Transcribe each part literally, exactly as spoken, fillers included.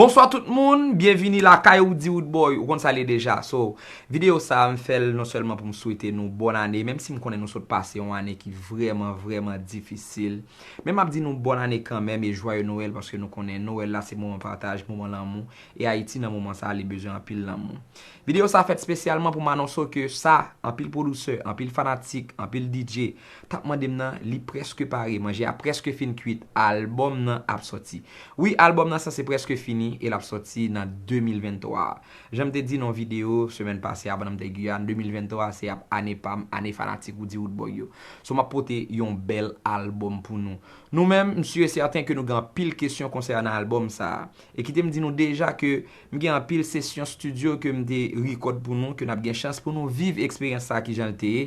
Bonswa tout moun, byenvini lakay Woody Woodboy, ou konn sa l ye deja. So, videyo sa a m fè l non sèlman pou m swete nou bòn ane, menm si m konnen nou sot pase yon ane ki vrèman, vrèman difisil. Men m ap di nou bòn ane kanmenm e jwaye Nwèl, paske nou konnen Nwèl la se moman pataj, moman lanmou, e Ayiti nan moman sa a li bezwen anpil lanmou. Videyo sa a fèt espesyalman pou m anonse w ke sa, anpil pwodisè, anpil fanatik, anpil D J t ap mande m nan, li prèske pare, manje a prèske fin kwit, albòm nan ap sòti. Wi, albòm nan sanse prèske fini e l ap sòti nan de mil venntwa a. Jan m te di nan yon videyo semèn pase a pandan m te Giyàn, de mil venntwa a se ap ane pa m, ane fanatik Woody Woodboy yo. So m ap pote yon bèl albòm pou nou. Nou menm, m si e sèten ke nou gen anpil kesyon konsènan albòm sa a. E kite m di nou deja ke m gen anpil sesyon estidyo ke m te rekòd pou nou, ke n ap gen chans pou nou viv eksperyans sa a kijan l te ye,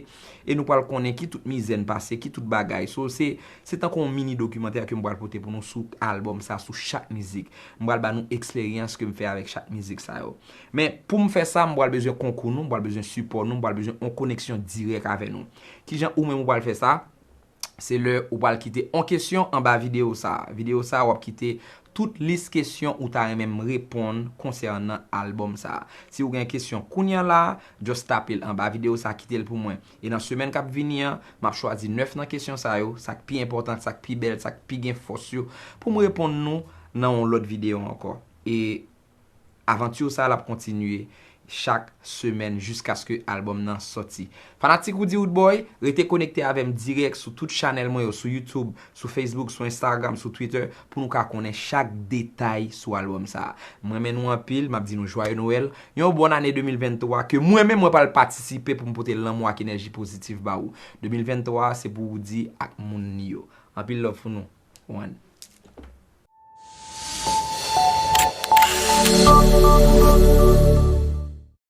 e nou pral konnen ki tout mizè n pase, ki tout bagay. So, se, se tankou yon mini dokimantè ke m pral pote pou nou sou albòm sa, sou chak mizik. M pral ba nou eksperyans ke m fè avèk chak mizik sa yo. Men, pou m fè sa, m pral bezwen konkou nou, m pral bezwen sipò nou, m pral bezwen yon koneksyon dirèk avè nou. Kijan ou menm ou pral fè sa? Se lè ou pral kite yon kesyon anba videyo sa a. Videyo sa a, w ap kite tout lis kesyon ou ta renmen m reponn konsènan albòm sa a. Si ou gen kesyon kounye a la, just tape l anba videyo sa a, kite l pou mwen. E nan semèn k ap vini an, m ap chwazi nèf nan kesyon sa yo, sa k pi enpòtan, sa k pi bèl, sa k pi gen fòs yo, pou m reponn nou nan yon lòt videyo ankò. E avanti sa a, l ap kontinye chak semèn jiskaske albòm nan sòti. Fanatik Woody Woodboy, rete konekte avè m dirèk sou tout chanèl mwen yo, sou YouTube, sou Facebook, sou Instagram, sou Twitter, pou nou ka konnen chak detay sou albòm sa a. M renmen nou anpil, m ap di nou jwaye Nwèl, yon bòn ane de mil venntwa ke mwen menm mwen pral patisipe pou m pote lanmou ak enèji pozitif ba ou. De mil venntwa a se pou Woody ak moun li yo. Anpil love pou nou. One.